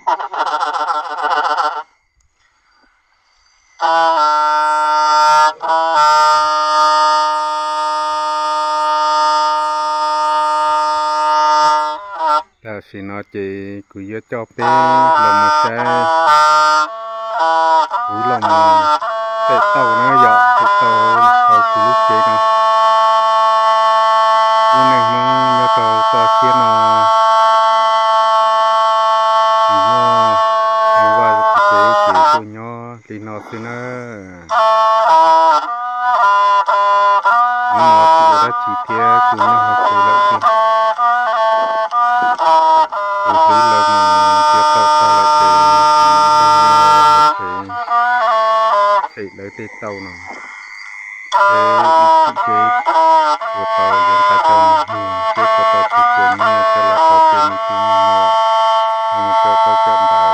Tam sim no ces kuv yuav coj peb los mus saib kuv los mus tej tauj na yom, tej tauj hauv kuv lub tsev no. Lub neej Hmoob nyob rau toj siab no tsis muaj vaj tsev ces kuj nyob li no xwb na. Hnub no tsis ua dab tsi thiab kuj nyob hauv tsev lawm xwb. Kuv hlwb lawv mus nrhiav tauj tag lawm ces kuv ib leeg nyob hauv tsev them lawv tej tauj no. Ces ib chim ces puas tau yuav nqa cov mus hu thiab puas tau tshwm puas nyiaj coj los rau tej me tub me nyuam, mus kawm tau kawm ntawv.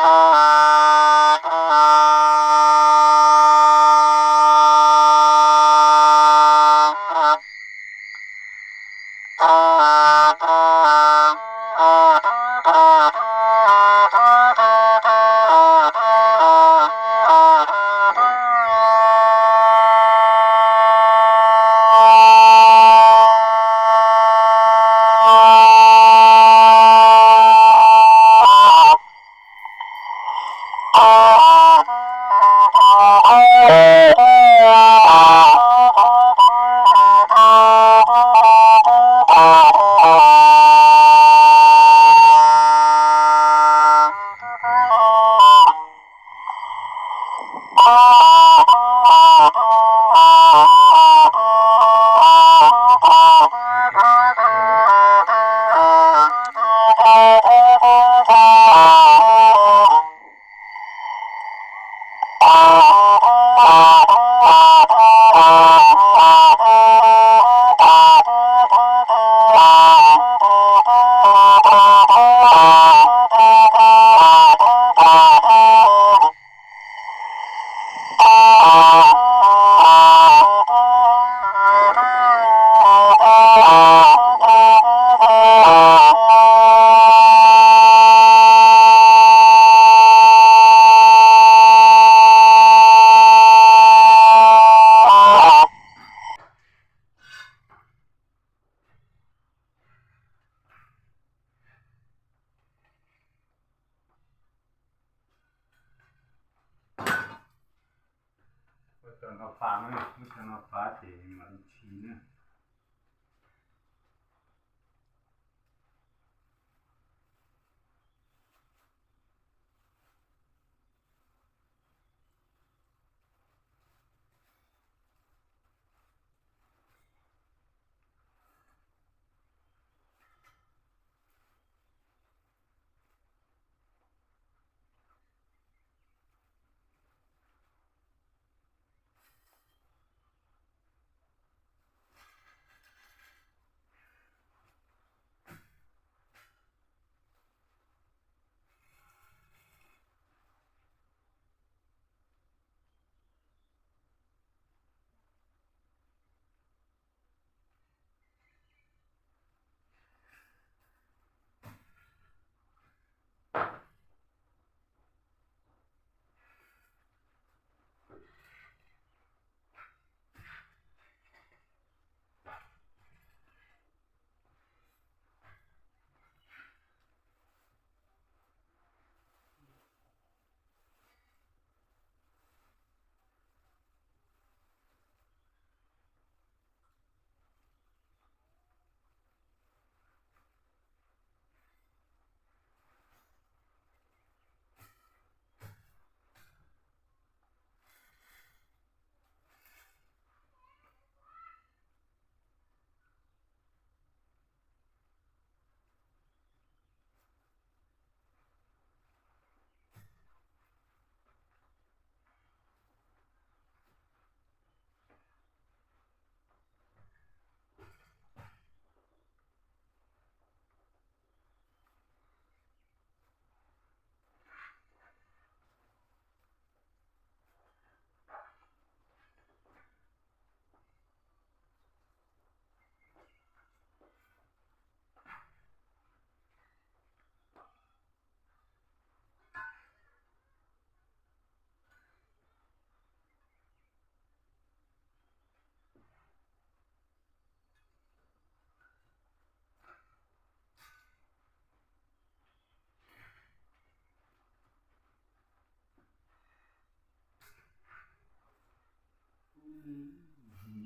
Ua cov no pab na, ua cov no pab ces mam li tsis na.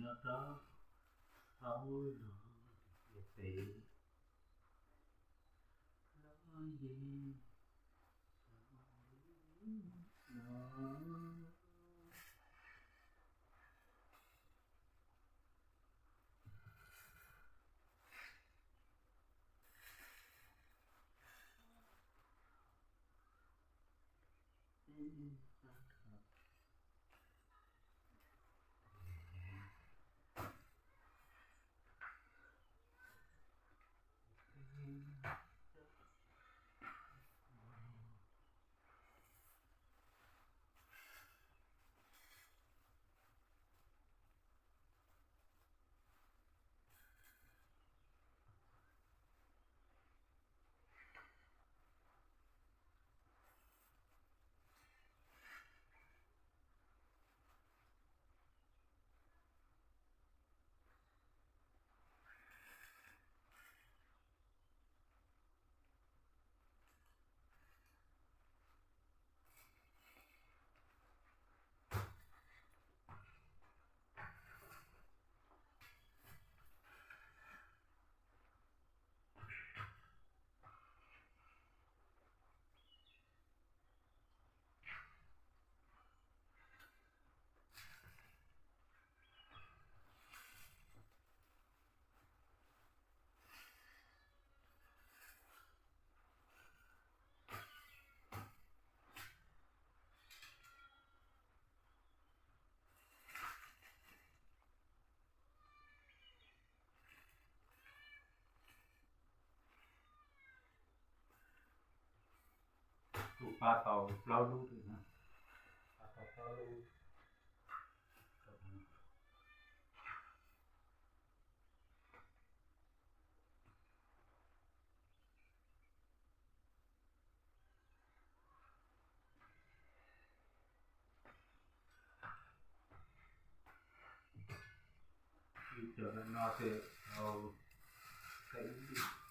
Nyob rau hauv zos tias pem los yeej no. Pab tau plaub lub, pab tau plaub lub. Cov no ces tau, tau ib